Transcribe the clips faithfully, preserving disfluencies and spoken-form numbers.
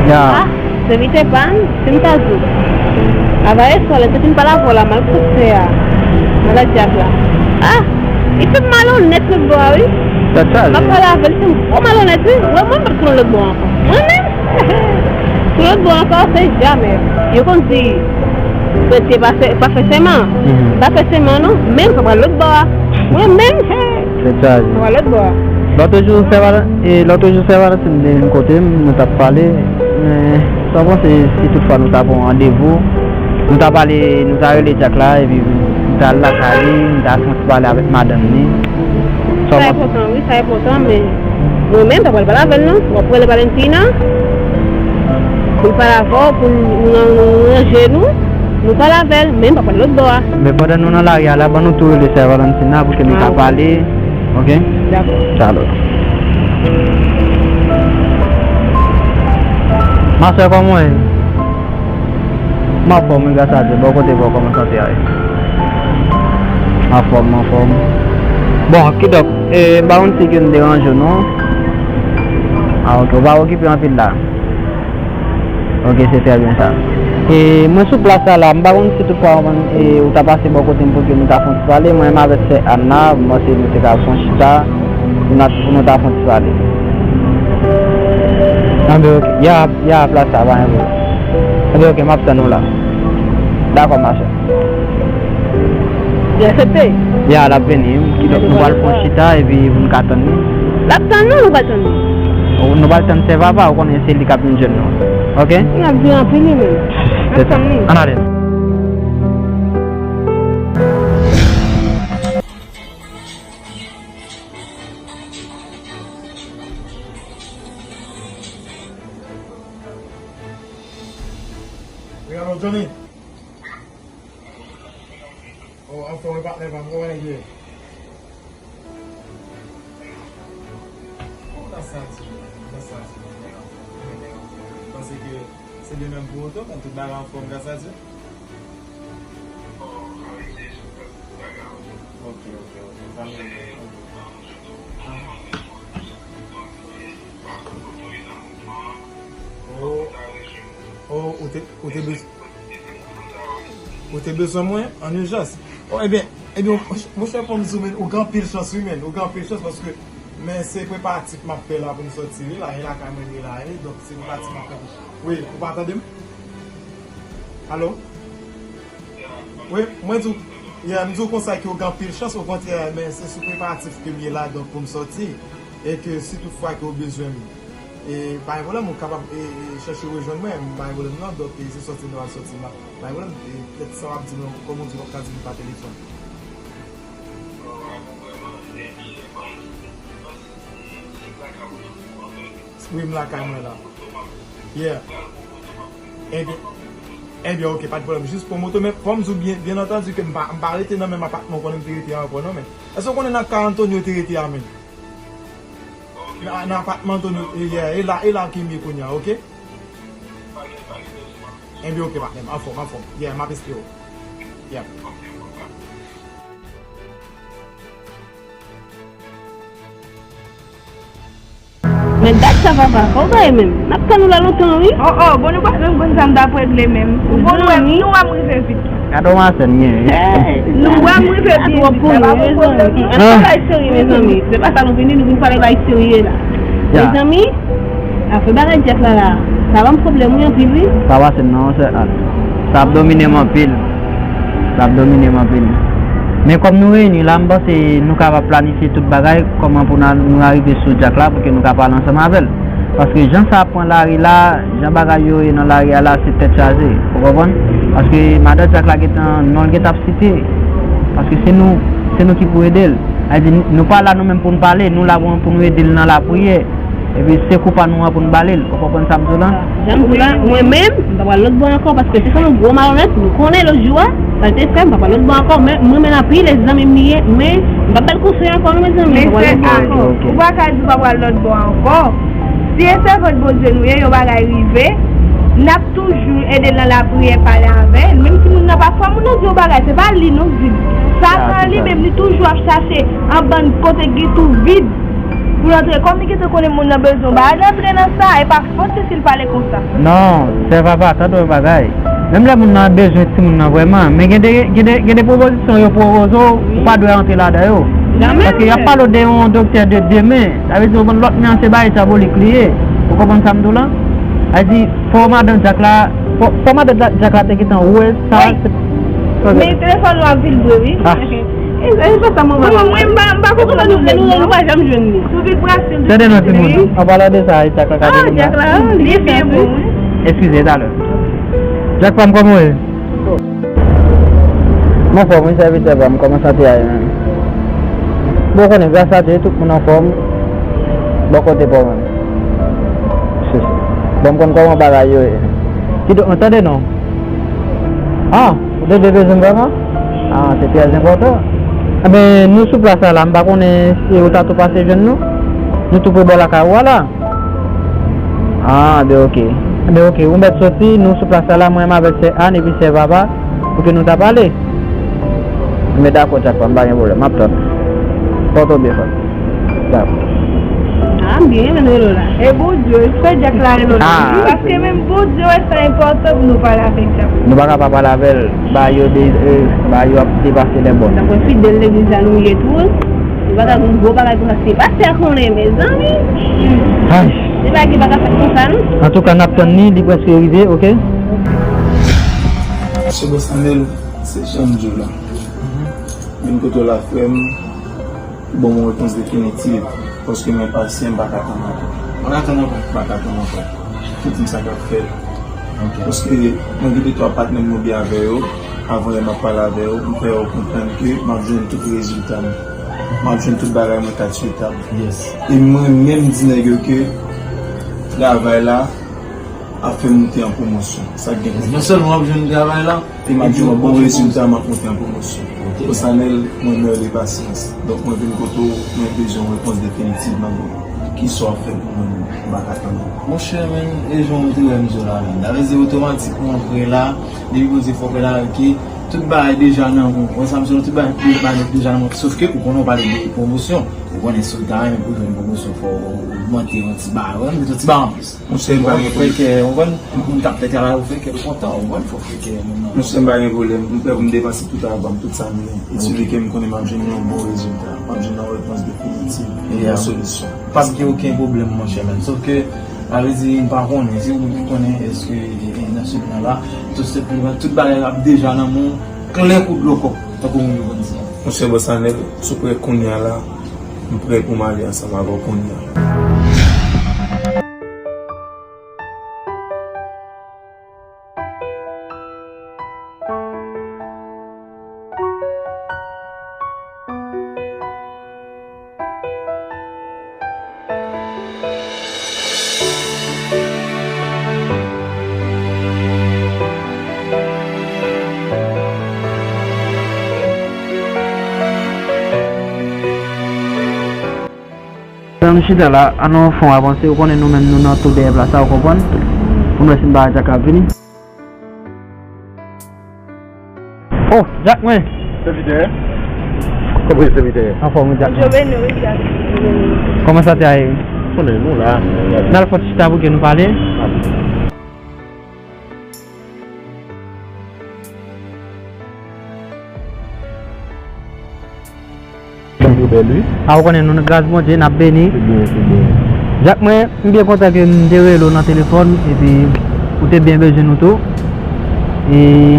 Ya. Ah, se vite pa m, si m ta di w. Avanyè swa lè te fin pale avè w la, m al kote a, nan lè djab la. Ah, li te malonèt lòt bò a, wi. Tèt chaje. M ap pale avè l, li te gwo malonèt, wi. Mwen, mwen, m pa t konnen lòt bò ankò. Mwen menm, sou lòt bò ankò, se jamè. Yo konn di, kretyen pa fè, pa fè sèman. Mhm. Pa fè sèman, non, men m pa pral lòt bò a. Mwen menm, he, Tèt chaje. Mwen lòt bò a. Lòt jou, Sè Valen-, e, lòt jou, Sè Valentin te vin kote m, nou t ap pale. Men, sa w panse si toutfwa nou ta pran randevou? Nou ta pale, nou ta rele Dyak la, epi m ta al lakay li, m ta fè yon ti pale avèk madanm li. Sa w panse? Sa enpòtan, wi, sa enpòtan, men mwen menm, m pa pral pale avè l, non. W ap rele Valentina, pou l pale avè w, pou n, nou, nou ranje nou, nou pale avè l, men m pa pral lòt bò a. Men pandan nou nan lari a la, ban nou tou rele Sè Valentina pou ke nou ka pale. Ok? Dakò. Shalom. Ma sè, kòman w ye? M anfòm, wi, gras a Dye. Bò kote pa w, kòman sante a ye? M anfòm, m anfòm. Bon, kidonk, e, m pa konn si ke m deranje w, non? Ah, ok. Ou pa okipe anpil la? Ok, se trè byen sa. E mwen sou plas la la, m pa konn si toutfwa ou ta pase bò kote m pou ke nou ta fè yon ti pale. Mwen menm avèk sè Anna, m panse nou te ka fè yon chita pou n a, pou nou ta fè yon ti pale. Anben, ok. Ya, ya, plas la, pa gen pwoblèm. Anben, ok, m ap tann ou la. Dakò, ma sè. Li aksepte? Ya, l ap vini. Kidonk, nou pral fè yon chita epi pou n ka tann li. L ap tann nou, nou pral tann li. Nou pral tann sè papa, ou konnen se li k ap vin jwenn nou. Ok? L ap di anpil li menm. N ap tann li. Ann ale. Regalo Johnny. Oh, anfòm wi patnè pa m, kòman nèg ye? Kòman sa di? Kòman sa di? Panse ke se de menm pou oto, men tout bagay anfòm gras a Dye. Ok, ok, ok. Sa mwen. Oh, oh, ou te, ou te bez-, ou te bezwen mwen an ijans. Oh, ebyen, ebyen, monchè, monchè, fò m di w, men, ou gen anpil chans, wi, men, ou gen anpil chans, paske, men, se preparatif m ap fè la pou m sòti, wi, la, e lakay mwen, wi, la, e, donk, se preparatif m ap fè pou, wi, ou pa tande m? Alo? Wi, mwen di w, yeah, m di w konsa ke w gen anpil chans, okontrè, men se sou preparatif ke m ye la, donk, pou m sòti, e ke si tout fwa ke w bezwen m, e, pa gen pwoblèm, ou kapab, e, e, chèche rejwenn mwen, m pa gen pwoblèm non, donk, e, se sòti nou al sòti, m pa gen pwoblèm, e, petèt sa w ap di m, kòm ou di, w ap ka di m pa telefòn. Wi, m lakay mwen la. Yeah. Ebyen, ebyen, ok, pa de pwoblèm. Jis pran moto, men fò m di w byen, byen antandi ke m pa, m pa rete nan menm apatman konnen m te rete a ankò, non, men. Èske w konnen nan ka Antonio te rete a, men? Nan, nan apatman Antonio, yeah, e la, e la ke m ye kounye a, ok? Ebyen, ok, patnè m, anfòm, anfòm. Yeah, m ap espere w. Yeah. Men dat sa papa, fò w gaye menm. N ap tann ou la lontan wi. Oh, oh, bon, nou pa menm konn sa n t ap regle menm. Bon, nou wè, nou wè m rive vit. Gade yon masèn gen wi. Nou wè m rive byen vit la, pa gen pwoblèm non. Ann fè bagay serye mezanmi. Se pa sa nou vini, nou vin pale bagay serye la. Mezanmi, afè bagay Dyak la la, sa ban m pwoblèm wi anpil wi. Pa pase m nan yon sèl at. Sa ap domine m anpil. Sa ap domine m anpil. Men kòm nou reyini la, m panse nou kapab planifye tout bagay, kòman pou n a, nou arive sou Dyak la, pou ke nou ka pale ansanm avè l. Paske jan sa ap pran lari la, jan bagay yo ye nan lari a la, se tèt chaje. Ou konprann? Paske madan Dyak la gentan, non l gentan ap site. Paske se nou, se nou ki pou ede l. Sa vle di, nou pa la nou menm pou n pale, nou la pou, pou nou ede l nan lapriyè. Epi se kou pa nou an pou n ba li l. Ou konprann sa m di w la? Jan m di w la, mwen menm, m pa pral lòt bò ankò, paske se yon gwo malonèt, nou konnen lòt jou a, sa l te fè, m pa pral lòt bò ankò, men mwen menm apre, se zanmi m li ye, men m p ap ba l konsèy ankò non, mezanmi, m pa pral lòt bò ankò. Ou pa ka di w pa pral lòt bò ankò. Si e sèvant Bondye nou ye, yon bagay rive, n ap toujou ede l nan lapriyè, pale avè l. Menm si moun nan pa kwè, moun nan di yon bagay, se pa li non k di l. Satan li menm, li toujou ap chache an bann kote ki tou vid. Pou l antre, kòm li gentan konnen moun nan bezwen yon bagay, li antre nan sa, e pa fòt li si l pale konsa. Non, sè papa, tande yon bagay. Menm lè moun nan bezwen timoun nan vrèman, men gen de, gen de, gen de pwopozisyon yo pwopoze w, ou pa dwe antre ladan yo. Paske y ap pale w de yon doktè de demen, sa vle di w konn lòt men an se bagay dyabolik li ye. Ou konprann sa m di w lan? Sa vle di, fò madan Dyak la, fò, fò madan Dyak la te gentan wè sa. Men telefòn ou ap vibre, wi. E, e, pa sa mwen, mwen, mwen, m pa, m pa konprann nou, nou, nou pa janm jwenn li. Sou vit brase m. Tande non, timoun. An palan de sa, Dyak la ka vin la. Dyak la, li byen bon, wi. Eskize, talè. Dyak pa m, kòman w ye? M anfòm, wi, sèvitè pa m, kòman sante a ye menm? Bon, ou konnen, gras a Dye, tout moun anfòm. Bò kote pa w menm. Bon, m konn kòman bagay yo ye. Kidonk, tande non. Ah, ou te bezwen m vrèman? Ah, se trè enpòtan. Enben, nou sou plas la, la, m pa konnen si ou ta tou pase jwenn nou. Nou tou pre bò lakay ou a la. Ah, enben, oke. Enben, oke, ou mèt soti, nou sou plas la, la, mwen menm avèk sè Ann epi sè Vava, pou ke nou ta pale. Enben, dakò, Dyak pa m, pa gen pwoblèm, m ap tann. Pòte w byen, frè m. Dakò. Ah, m byen renmen rele w la. E Bondye, se Dyak la rele w la. Ah. Paske menm Bondye wè sa enpòtan pou nou pale avèk Dyak. Nou pa ka pa pale avè l. Bagay yo de, eh, bagay yo ap depase lè bòn. Tankou fidèl legliz la nou ye tou, wi. Nou pa ka gen gwo bagay konsa, se pastè a konnen, mezanmi. Ay. Se bagay ki pa ka fèt konsa, non. Antouka, n ap tann li, li prèske rive, oke? Mesye Bòs Anèl, se jan m di w la. Vin kote w la, frè m. Ban m yon repons definitif, paske m enpasyan, m pa ka tann ankò. Pa ka tann ankò? M pa ka tann ankò. Tout moun sa k ap fèt. Ok. Paske mwen gen de twa patnè m mwen byen avè yo, avan yè m ap pale avè yo, m fè yo konprann ke m ap jwenn tout rezilta m. M ap jwenn tout bagay mwen kat sou tab. Yes. E mwen menm di nèg yo ke travay la ap fè m moute an pwomosyon. Sa k gen pou fèt. Non sèlman w ap jwenn travay la, e m ap jwenn yon bon rezilta, m ap moute an pwomosyon. Ok. Bòs Anèl, mwen mè de pasyans. Donk, mwen vin kote w, mwen bezwen yon repons definitiv nan men w. Kisa w ap fè pou mwen menm? M pa ka tann. Monchè, men, e jan w te wè m di w la menm. Sa vle di otomatikman, frè la, depi Bondye fè w konnen ke tout bagay deja nan men w. Wè sa m di w, tout bagay, tout bagay deja nan men w. Sòf ke ou konnen w pale de pwomosyon. Ou konnen si w ta renmen pou w jwenn pwomosyon, fò w ogmante yon ti bagay. Wè, mete yon ti bagay anplis. Monchè, m pa gen pwoblèm. Fè kè, ou konn, moun k ap fè travay ou fè kè l kontan, ou konn, fò fè kè moun nan. Monchè, m pa gen pwoblèm. M prè pou m depanse tout avan m, tout sa m gen. E si ke m konnen m ap jwenn yon bon rezilta, m ap jwenn yon repons definitiv, yon bon solisyon. P ap gen okenn pwoblèm, monchè, menm. Sòf ke, sa vle di, m pa konnen. Si ou konnen, èske, e, e, nan semèn nan la, tout se, tout bagay ap deja nan men w, klè kou dlo kòk, tankou moun yo konn di a. Monchè Bòs Anèl, si w prè kounye a la, m prè pou m ale ansanm avè w kounye a. Lè m chita la, an nou fè yon avanse, ou konnen nou menm nou nan tou dèyè plas la, ou konprann? Pou m wè si m pa wè Dyak ap vini. Oh, Dyak mwen! Sèvitè? Kòman w ye, sèvitè? Anfòm, wi, Dyak mwen. Bondye beni w, wi, Dyak. Kòman sante a ye? Konnen nou la. N al fè yon ti chita pou ke nou pale. Fanm yo bèl, wi. A, ou konnen nou, gras Bondye, n ap beni. Se byen, se byen. Dyak mwen, m byen kontan ke m te rele w nan telefòn, epi ou te byen bezwen nou tou. E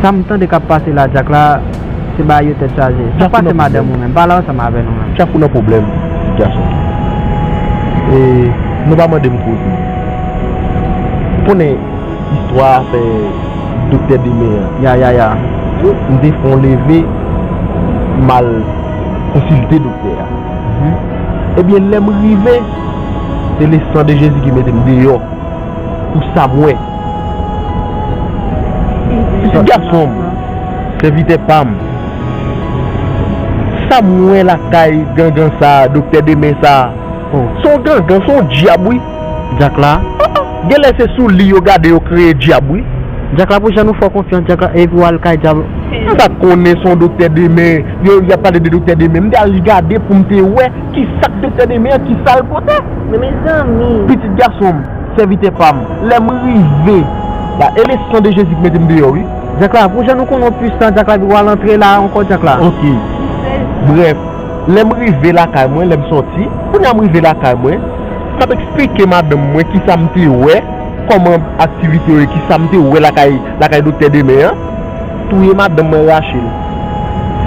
sa m tande k ap pase la, Dyak la, se bagay yo tèt chaje. Sa k pase madanm ou menm? Pale ansanm avè nou menm. Dyak ou nan pwoblèm, ti gason. E nou pa mande m koze. Ou konnen, istwa afè doktè demen an. Ya, ya, ya. M te fè yon leve, m al konsilte doktè a. Mhm. Ebyen, lè m rive, se le san de Jezi ki mete m deyò pou sa m wè. Pitit gason m, sèvitè pa m, sa m wè lakay gangan sa a, doktè demen sa a, se yon gangan, se yon dyab, wi. Dyak la. Genlè se sou li yo gade yo kreye dyab, wi. Dyak la pou jan nou fè w konfyans, Dyak la, epi w al kay dyab. Mwen pa t konnen se yon doktè demen. Yo, y ap pale de doktè demen. M te al gade pou m te wè ki sa k doktè demen an, ki sa l pote. Men mezanmi. Pitit gason m, sèvitè pa m, lè m rive la, e le san de Jezi ki mete m deyò, wi. Dyak la, pou jan nou konnen w pwisan, Dyak la, epi w al antre la ankò, Dyak la. Ok. Brèf, lè m rive lakay mwen, lè m sòti, kounye a m rive lakay mwen, m ap eksplike madanm mwen kisa m te wè, kòman aktivite yo ye, kisa m te wè lakay, lakay doktè demen an, touye madanm mwen rache l.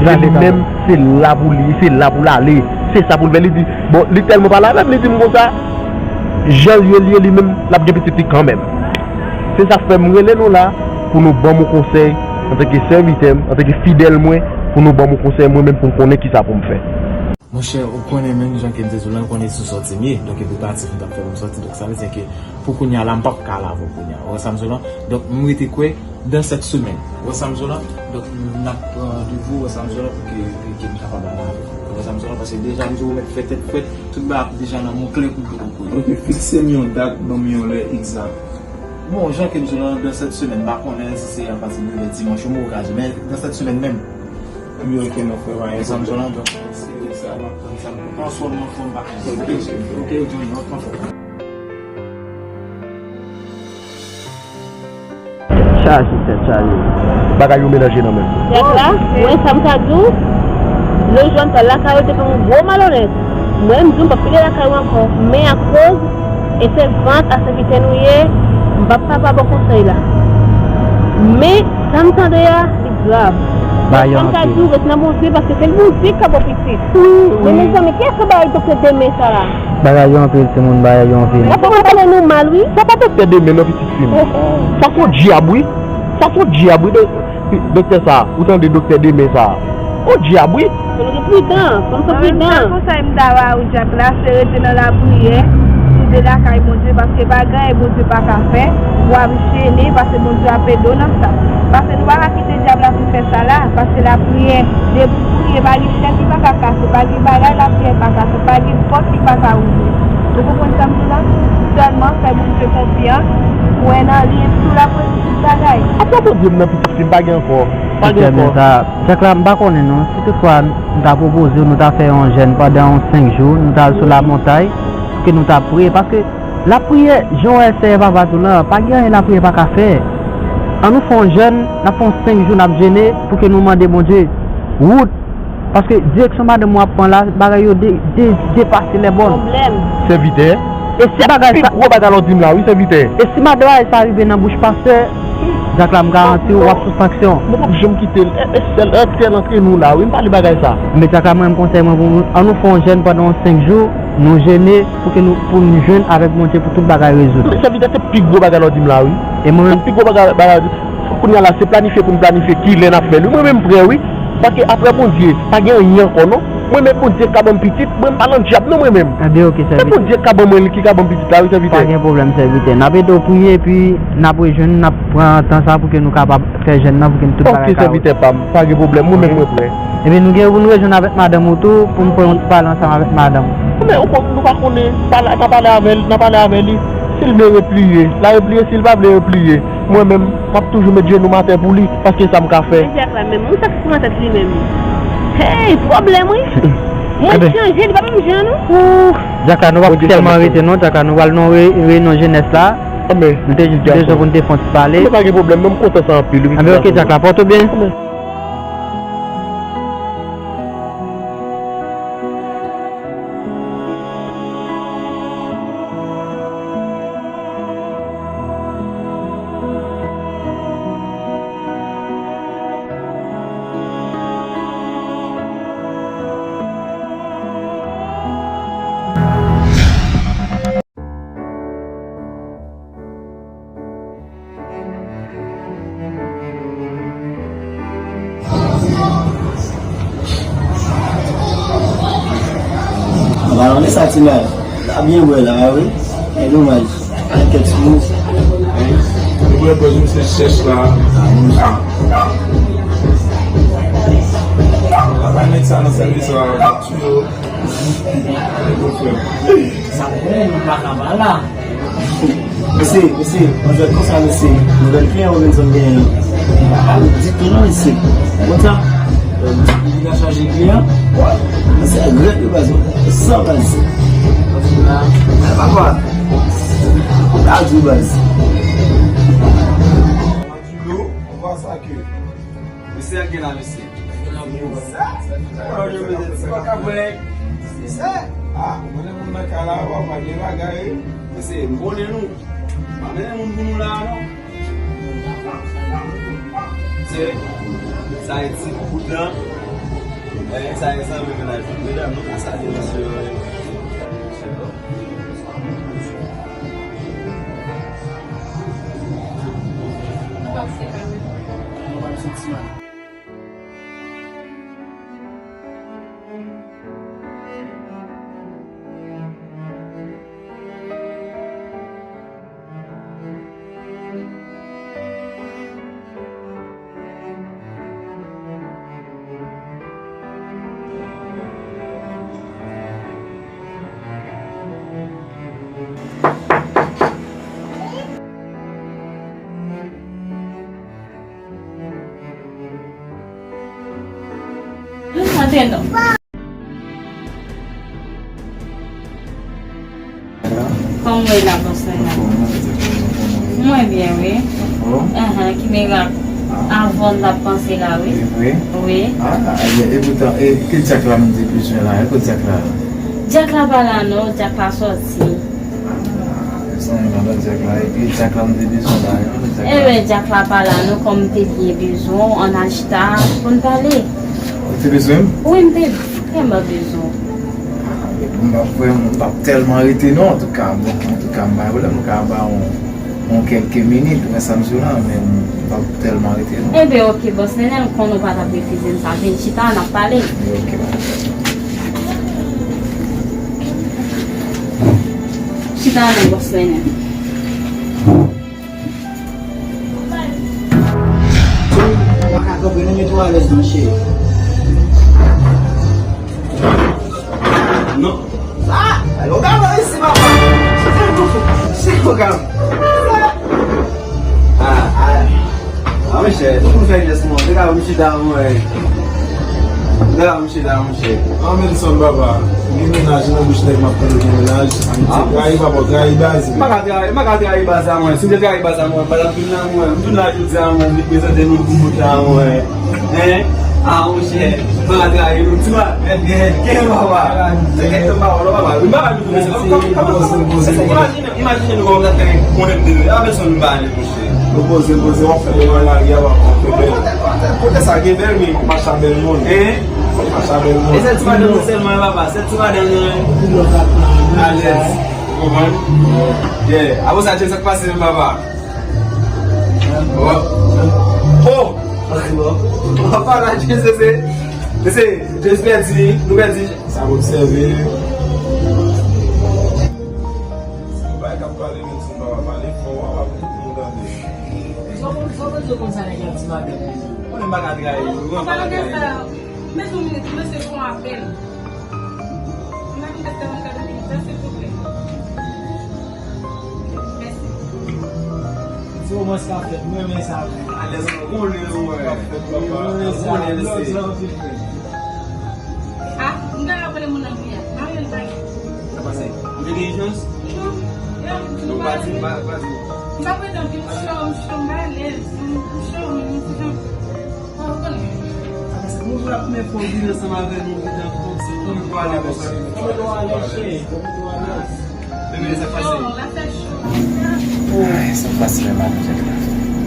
Se li menm, se la pou li, se la pou l ale. Se sa pou l fè. Li di, bon, li tèlman pale avè m, li di m konsa, jan l ye, li ye li menm, l ap gen pitit li kanmenm. Se sa k fè m rele nou la, pou nou ban m yon konsèy, antanke sèvitè m, antanke fidèl mwen, pou nou ban m yon konsèy mwen menm pou m konnen kisa pou m fè. Monchè, ou konnen menm jan ke m te di w lan, ou konnen sou sòti m ye. Donk, e preparatif m t ap fè pou m sòti. Donk, sa vle di ke pou kounye a la, m p ap ka al avè w kounye a. Ou wè sa m di w lan? Donk, m rete kwè dans cette semaine. Ou wè sa m di w lan? Donk, n ap pran randevou, ou wè sa m di w lan, pou ke, ke, ke m kapab al avè w. Ou wè sa m di w lan? Paske deja, m di w, ou mèt fè tèt frèt, tout bagay ap deja nan men w klè kou dlo kokoye. Ok, fikse m yon dat, ban m yon lè egzak. Bon, jan ke m di w lan, dans cette semaine, m pa konnen si se apati de lè dimanch ou mèkredi, men dans cette semaine menm. Ebyen, ok, non, frè, pa gen pwoblèm. Sa m di w lan, donk, se sa, m ap tann sa, m anfòm, anfòm, pa gen. Ok, ok, ok, Johnny, anfòm. Chaje tèt chaje. Bagay yo melanje nan men m. Dyak la, mwen sa m ka di w, lè jwenn sa lakay ou te fè m yon gwo malonèt. Mwen m di w m p ap pile lakay ou ankò. Men akoz e sèvant a sèvitè nou ye, m p ap kapab ba w konsèy la. Men sa m tande a, li grav. Ba yo anpil. Sa m ka di w, ret nan Bondye paske se Bondye k ap ba w pitit. Men mezanmi, kiyès k ap bay doktè demen sa la? Bagay yo anpil, timoun, bagay yo anpil. Sa pa pale nou mal, wi. Sa pa doktè demen non, pitit fi m. Sa se yon dyab, wi. Sa se yon dyab, wi, do-, doktè sa. Ou tande doktè demen sa. Yon dyab, wi. Fò nou gen pridan, fò nou fè pridan. Mwen, sèl konsèy m ta ba ou, Dyak la, se rete nan lapriyè, toude lakay Bondye, paske pa gen anyen Bondye pa ka fè. W ap jene, paske Bondye ap ede w nan sa. Paske nou pa ka kite dyab la vin fè sa la, paske lapriyè, depi w priye, pa gen chèn ki pa ka kase, pa gen bagay lapriyè pa kase, pa gen pòt ki pa ka ouvri. Ou konprann sa m di w la? Sèlman fè Bondye konfyans, kwè nan li, epi tou l ap rezoud tout bagay. Apa Bondye m nan pitit fi m, pa gen ankò. Pa gen ankò. Dyak la, m pa konnen non, si toutfwa nou ta pwopoze w, nou ta fè yon jèn pandan yon senk jou, nou ta al sou lamontay, pou ke nou ta priye, paske lapriyè, jan w wè Seyè Papa di w lan, pa gen anyen lapriyè pa ka fè. Ann nou fè yon jèn, n ap fè yon senk jou, n ap jene, pou ke nou mande Bondye wout, paske direksyon madanm ou ap pran la, bagay yo de, de, depase lè bòn. Pwoblèm. Sèvitè. E si bagay sa, pi gwo bagay la w di m la, wi, sèvitè. E si bagay sa rive nan bouch pastè, Dyak la, m garanti w, w ap sou sanksyon. Mwen p ap janm kite l. E, e sèl, e sèl antre nou la, wi, m pale bagay sa. Men Dyak la, mwen, m konsèy mwen pou nou, ann nou fè yon jèn pandan yon senk jou, nou jene pou ke nou, pou nou jwenn avèk Bondye pou tout bagay rezoud. Men sèvitè, se pi gwo bagay la w di m la, wi. E mwen menm, se pi gwo bagay, bagay, kounye a la, se planifye pou n planifye kilè n ap fè l, wi. Mwen menm m prè, wi. Paske apre Bondye, pa gen anyen ankò non. Mwen menm Bondye ka ban m pitit, mwen m pa nan dyab non mwen menm. Ebyen, ok, sèvitè. Se Bondye ka ban mwen li ki ka ban m pitit la, wi, sèvitè. Pa gen pwoblèm, sèvitè. N ap ede w priye, epi n ap rejwenn, n ap pran tan sa pou ke nou kapab fè jèn nan, pou ke tout bagay ka. Ok, sèvitè pa m, pa gen pwoblèm, mwen menm mwen prè. Ebyen, nou gen pou nou rejwenn avèk madanm ou tou, pou n fè yon ti pale ansanm avèk madanm ou. Men, ou konn, nou pa konnen, pale, n a pale avè l, n a pale avè li. Si l vle repliye, l a repliye, si l pa vle repliye, mwen menm, m ap toujou met jenou m atè pou li, paske sa m ka fè. Men Dyak la menm, ou sa k pran tèt li menm? Hey, pwoblèm, wi. Mwen chanje, li pa menm jan, non. Dyak la, nou p ap tèlman rete, non, Dyak la, nou pral nan re-, reyinyon jenès la. Nou te jis bezwen pou nou te fè yon ti pale. Men pa gen pwoblèm, non, m kontan sa anpil, wi. Anben, ok, Dyak la, pòte w byen. Ala, men sa ti la, la byen bwè la, wi. E domaj. Kèt sou nou. Ou wè, bòz, misye chèch la. Apa nèg sa nan sèvis la, ap tiye yo. Sa bon, nou pa ka ba la. Mesye, mesye, yon jwèt konsa, mesye. Nouvèl kliyan, ou menm zòn genyen. Pa pale ditou non, mesye. Konn sa? Li ka chaje kliyan? Wi. Mesye, grèt wi, baz. San baz. Papa. Ka di baz. Dilo, on va sa ke. Mesye ak gen la, mesye. Sa? Sa yo, mesye, ti pa ka vre. Se sa? Ah, ou konnen moun nan kay la, w ap gen bagay. Mesye, m konnen nou. Pa mennen moun pou nou la, non. Se, sa e ti kout lan. Eh, sa e zanmi mennaj nou. Medam, nou ka salye mesye yo. Antre non. Kòman w ye la, bòs mwen? Mwen byen, wi. Anhan, ki mirak. Avan n t ap panse la, wi. Wi. Ah, e poutan, e, ki dyak la m te bezwen la? E kot dyak la? Dyak la pa la, non, dyak la sòti. Ah, mezanmi, madan dyak la, epi dyak la m te bezwen la, wi, dyak la. Ebyen, dyak la pa la, non, kòm m te byen bezwen w, ann al chita pou n pale. Ou te bezwen m? Wi, m te vrèman bezwen w. Ah, men bon, m p ap vrèman, m p ap tèlman rete, non, antouka, bon, antouka, m pa gen pwoblèm, m ka ba w yon kèlke minit, ou wè sa m di w la, men m p ap tèlman rete, non. Ebyen, oke, bòs Nenel, m konnen w pa t ap refize m sa, vin chita, n ap pale. Ebyen, oke, pa gen pwoblèm. Chita non, bòs Nenel. Ou pa ka kanpe non, mete w alèz non, cheri. Non. Ah, yo gade isi, papa. Se yo gade. Ah, ah. Ah, monchè, pou fè jès mwen, te ka m chita mwen. Te ka m chita, monchè. An menm san papa. Gen mennaj nan bouch nèg, m ap tande gen mennaj. Amitié trayi, papa, w trayi baz. M pa ka trayi, m pa ka trayi baz la, mwen. Si m te trayi baz la, mwen, m pa t ap vin la, mwen. M vin la jodi a, mwen, m vin prezante nou pou bout la, mwen. Hein? Ah, monchè, m pa ka trayi nou. Ti ma, gen, gen, gen, papa. Se kèk tan papa, non, papa. M pa ka nou, imajine, imajine nou kòman m ta fè konnen m te dwe. A pèsòn m pa ale. Poze, poze, w ap fè devan lari a, w ap fè bèl. Kote sa gen bèl, wi? Macha bèl moun. Hein? Macha bèl moun. E sèl ti madanm nan sèlman, papa. Sèl ti madanm nan, wi. Alèz. Ou konprann? Yeah. Apre sa, James, sa k pase menm, papa? Oh! Oh! Papa, la, James, se, se, se, James pèdi, nou pèdi. Sa m obsève. Se yon bagay k ap pale, menm si m pa va pale fò, w ap ap moun tande. Sa w konn, sa w konn di konsa nèg la ti maten? Konnen m pa ka trayi, m pa ka trayi. Mezanmi, mesye, fè yon apèl. M ap fè yon apèl, silvouplè. Mèsi. Se romans k ap fèt, mwen renmen sa. Alèz, mwen konnen, mwen. Mwen renmen sa. Love, love, anpil, frè. Ah, m ta rapele moun nan wi a. Marye l pa gen. Sa pase? M te gen ijans? Non. Non, pa di, pa, pa di. M pa pretann ke m cho, m cho, m pa alèz. M, m cho, m, m ti jan. Ou konnen. Sa pase? Moun la premye fwa w vin ansanm avè nou, vin nan kòmsi, ou konnen pou ale konsa. Ou konnen pou ale, cheri. Ou konnen pou ale. Bebe, sa pase? Ay, sa pase menm avèk la.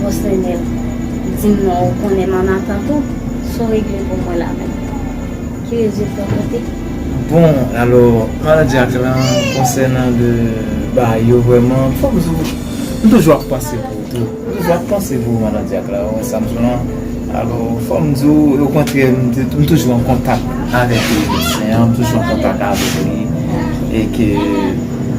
Bon, Senè, di m non, ou konnen m an atant ou, sa w regle pou mwen la menm? Ki rezilta w pote? Bon, alò, maladyak la, konsènan de bagay yo, vrèman, fò m di w, m toujou ap panse pou ou tou. M toujou ap panse pou ou, maladyak la, ou wè sa m di w lan. Alò, fò m di w, okontrè, m te, m toujou an kontak avèk medsen an, m toujou an kontak avèk li, e ke,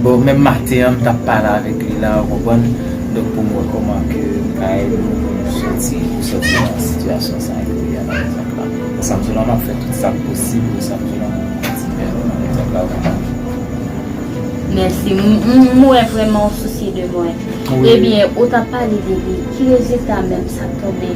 bon, menm maten an, m t ap pale avèk li la, ou konprann? Donk, pou m wè kòman ke m ka ede w pou nou soti, pou soti nan sitiyasyon sa a ke w ye a, maladyak la. Sa m di w lan, m ap fè tout sa k posib pou sa m di w lan, pou m kontinye nan maladyak la, ou konprann? Mèsi. M, m, m wè vrèman ou sousye de mwen. Wi. Ebyen, ou t ap pale de li, ki rezilta menm sa k tonbe?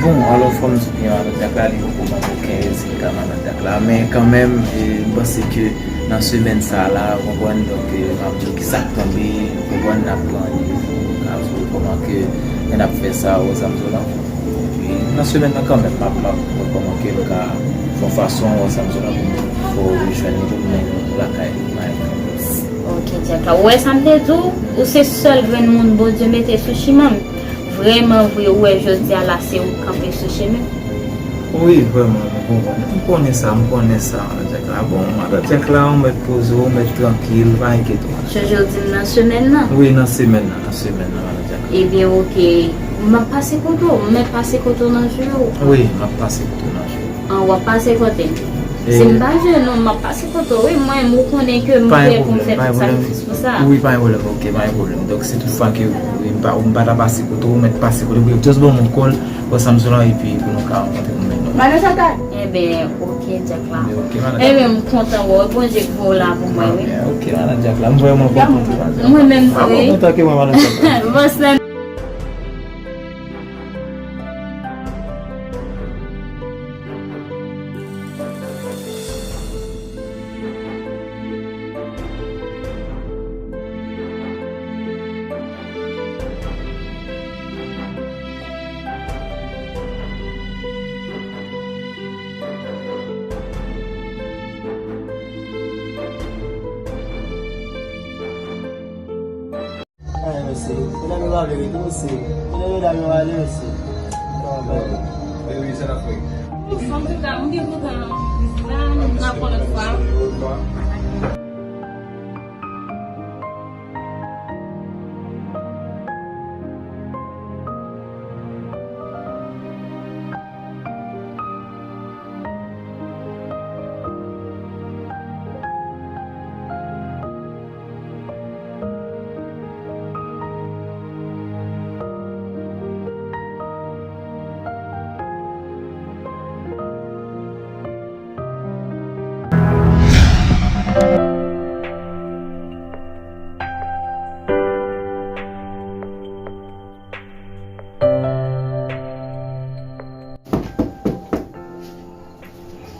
Bon, alò, fò m di w ke madanm Dyak la, li poko ban m okenn rezilta, madanm Dyak la. Men kanmenm, e, m panse ke nan semèn sa a la, ou konprann, donk, e, m ap di w ki sa k tonbe, ou konprann, n ap pran randevou, n ap di w kòman ke n ap fè sa, ou wè sa m di w la. E nan semèn nan kanmenm, m ap, m ap wè kòman ke m ka fè yon fason, ou wè sa m di w la, pou m fè w rejwenn li, pou m mennen w lakay ou, madanm Dyak la. Ok, Dyak la. Ou wè sa m te di w? Ou se sèl grenn moun Bondye mete sou chimen m. Vrèman vre, ou wè jodi a la, se ou k kanpe sou chemen. Wi, vrèman, m konprann. M konnen sa, m konnen sa, madanm Dyak la. Bon, madanm Dyak la, ou mèt poze w, ou mèt trankil, pa enkyete w. Chonje w di m nan semèn nan? Wi, nan semèn nan, nan semèn nan, madanm Dyak la. Ebyen, ok. M ap pase kote w, m mèt pase kote w nan jou yo. Wi, m ap pase kote w nan jou yo. An, w ap pase kote m? E, si m pa jwenn ou, m ap pase kote w, wi, mwen, m, ou konnen ke m prè pou m fè tout sakrifis pou sa. Wi, pa gen pwoblèm, ok, pa gen pwoblèm. Donk, si tout fwa ke, wi, m pa, m pa ta pase kote w, ou mèt pase kote m, just ban m yon kòl, ou wè sa m di w la, epi pou nou ka rankontre pou m mennen w. Madan Chantal! Enben, ok, Dyak la. Enben, ok, madan. Enben, m kontan wè w, Bondye k voye w la pou mwen, wi. Enben, ok, madan Dyak la, m vrèman kontan tou, madan. Mwen menm tou, wi. M kontan ke mwen, madan Dyak la. Bon, sè. Ay, mesye, medam yo pa vle ret, mesye. Konnen medam yo ale, mesye. Kòman bagay? Wi, wi, sa n ap fè? Antouka, m gen kontan la, n ap pran lòt fwa.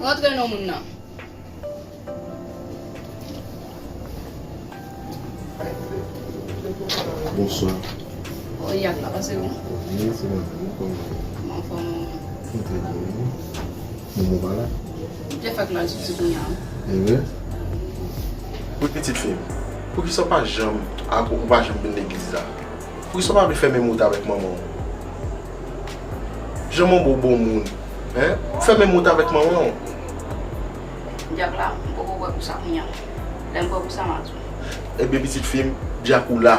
Rantre non moun nan. Bonswa. O, Yak la, pase bon? Wi, se mwen menm, kòman w ye? Mwen anfòm, wi. Mwen trè byen, wi. Manman w pa la? M te fèk la, l soti kounye a. E vre? Wi, pitit fi m, poukisa w pa janm, ou pa janm vin legliz la? Poukisa w pa vle fè menm wout avèk manman w? Jan manman w bon moun, en? Fè menm wout avèk manman w. Dyak la, m poko prè pou sa kounye a. Lè m prè pou sa, m a di w. Ebyen, pitit fi m, dyak ou la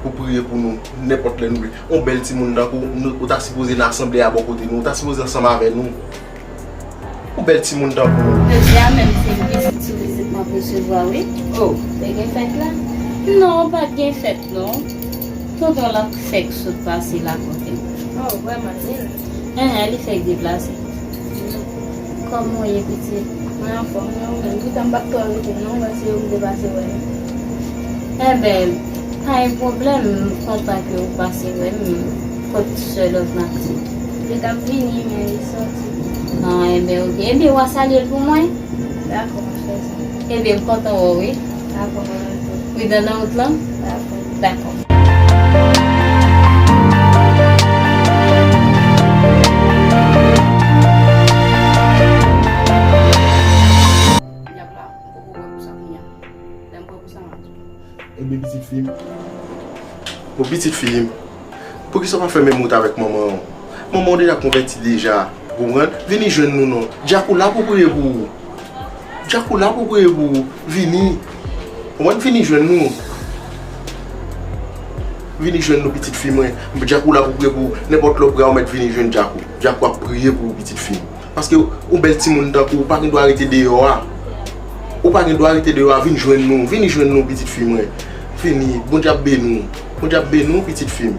pou priye pou nou, nenpòt lè nou vle. Yon bèl timoun tankou w, nou, ou ta sipoze nan asanble a bò kote nou, ou ta sipoze ansanm avè nou. Yon bèl timoun tankou w. Jodi a menm, se vizit sou vizit m ap resevwa, wi. O, te gen fèt la? Non, pa t gen fèt, non. Tonton l ap fèk sot pase la kote m. O, vrèman, li la? Enhen, li fèk deplase. Kòman w ye, pitit? Mwen anfòm, men ou menm? Poutan m pa t twò rete, non, m panse yo m te pase wè nou. Enben, pa gen pwoblèm, m kontan ke w pase wè m. Kot sè Love Maxi? Li t ap vini, men li sòti. A, enben, oke. Ebyen, w a salye l pou mwen? Dakò, m ap fè sa. Ebyen, m kontan wè w, wi. Dakò, mwen menm tou. Pridan nan wout lan? Dakò. Dakò. Dyak la, m poko prè pou sa kounye a. Lè m prè pou sa, m a di w. Ebyen, pitit fi m. Bon, pitit fi m, poukisa w pa fè menm wout avèk manman w? Manman w deja konvèti deja. Ou konprann? Vini jwenn nou non. Dyak ou la pou priye pou ou. Dyak ou la pou priye pou ou. Vini. Ou konprann? Vini jwenn nou. Vini jwenn nou, pitit fi mwen. Dyak ou la pou priye pou ou. Nenpòt lè w prè a, ou mèt vini jwenn dyak ou. Dyak ou ap priye pou ou, pitit fi m. Paske yon bèl timoun tankou w pa gen dwa rete deyò a. Ou pa gen dwa rete deyò a, vin jwenn nou, vini jwenn nou, pitit fi mwen. Vini, Bondye ap beni w. Bondye ap beni w, pitit fi m.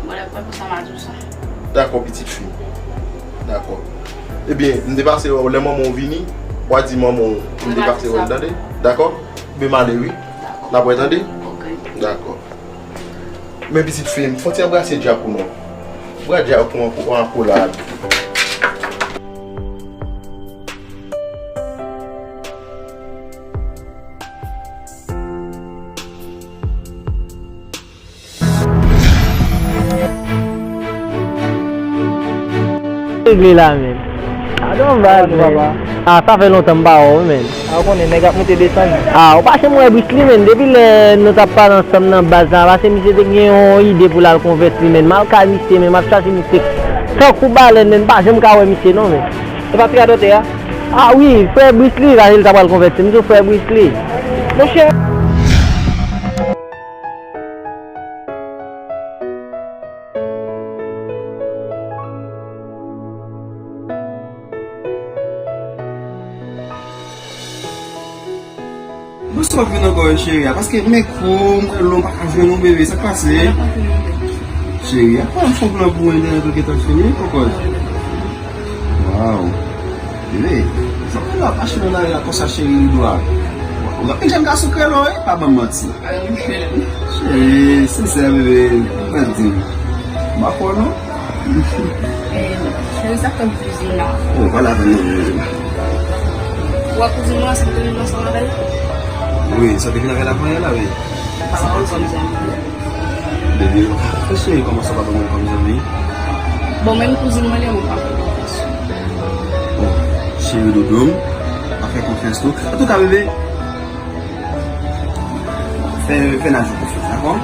Bon, lè m prè pou sa, m a di w sa. Dakò, pitit fi m. Dakò. Ebyen, m te pase wè w lè manman w vini, w a di manman w m te pase wè l, tande? Dakò? Ebyen, m ale, wi. Dakò. N ap wè, tande? Oke. Dakò. Men pitit fi m, fon ti anbrase Djakou non. Bra Djakou an, an kolad. Regle la, men. Sa donbaz, men. Ah, sa fè lontan m pa wè w, men. Ah, ou konnen, nèg ap moute desann. Ah, ou pa janm wè Brisly, men. Depi lè nou t ap pale ansanm nan baz la, paske misye te gen yon ide pou l al konvèti, men. M al kay misye, men. M ap chache misye. Tankou balèn, men. M pa janm ka wè misye, non, men. Se pa ti radotè a? Ah, wi, frè Brisly, Rahil ta pral konvèti. M di w, frè Brisly. Monchè. Bonswa, vin ankò, cheri a, paske men kou, m wè lè w pa ka jwenn ou, bebe, sa k pase? Cheri a, pa m fon plan pou mwen, entènèt ou gentan fini, kòkòt. Waw. Bebe, sa w la mache nan lari a konsa, cheri, li dwa. Ou gen jèn gason krelo, wi, pa ban m manti. Cheri, sensè, bebe, mwen di. M pa kwè w, non. Cheri, sa k fè m kouzin la. Oh, pa lapenn non, bebe. Ou wè kouzin mwen ansanm ke nou ansanm avè l? Wi, sa te vin avè l avan yè la, wi. Sa pa ansanm zanmi. Bebe, fè cheri kòmanse pa ban mwen kòm zanmi. Bon, menm kouzin mwen li, mwen pa fè konfyans. Bon, cheri doudou m, pa fè konfyans tou. Antouka, bebe, fè, fè Najou konfyans, dakò?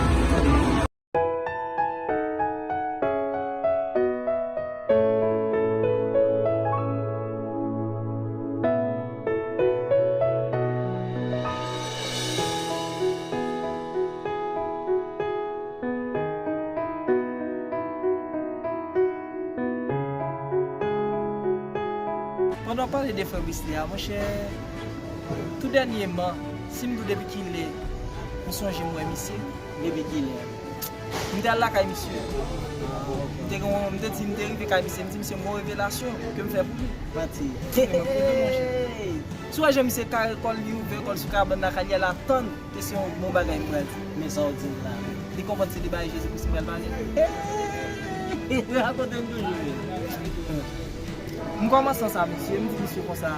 Pandan w pale de frè Brisly a, monchè, tou dènyèman, si m di w depi kilè m sonje m wè misye, depi kilè. M te al lakay misye. M te gen yon, m te di, m te rive kay misye, m di misye m gen yon revelasyon ke m fè pou li. Manti. Mwen pou li, monchè. Si w wè jan misye kare kò l, li ouvè kò l sou kabann la, kay li al atann. Kesyon bon bagay m pral di. Men sa w di m la. Li konprann se de bagay Jezi Kris m pral pale. Rakonte m toujou. M kòmanse ansanm misye, m di misye konsa.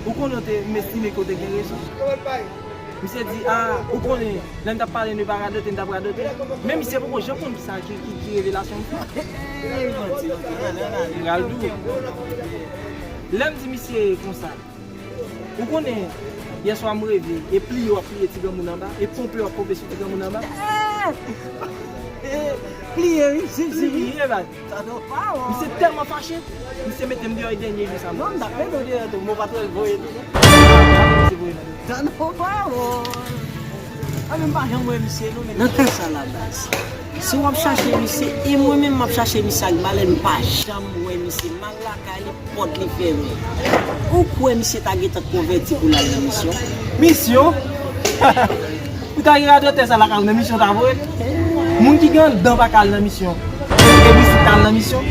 Ou konnen w te, m estime ke w te gen rezon. Misye di, a, ou konnen, lè m t ap pale de pa radote, m t ap radote. Men misye poko janm konn kisa ki, ki, ki revelasyon m fè. Manti, manti, ale, ale, ale. M pral di w. Lè m di misye konsa. Ou konnen, yèswa m reve, e pliye w ap pliye ti granmoun anba, e ponpe w ap ponpe sou ti granmoun anba. Pliye, wi, si, si. Pliye, baz. Sa dwe pa, wè. Misye tèlman fache, misye mete m deyò e dènye jou sa. Non, m t ap mete w deyò tou, men w pa t wè l voye tou. Misye voye nan Sa dwe pa, wè. A, men m pa janm wè misye, non, men nan ka sa la, baz. Si w ap chache misye, e mwen menm m ap chache misye ak balèn, m pa janm wè misye. M al lakay li, pòt li fèmen. Ou kwè misye ta gentan konvèti pou l al nan misyon? Misyon? Ou ta gen radotè sa lakay ou nan misyon ta voye l? Moun ki gen anndan pa ka al nan misyon. E misye ta al nan misyon?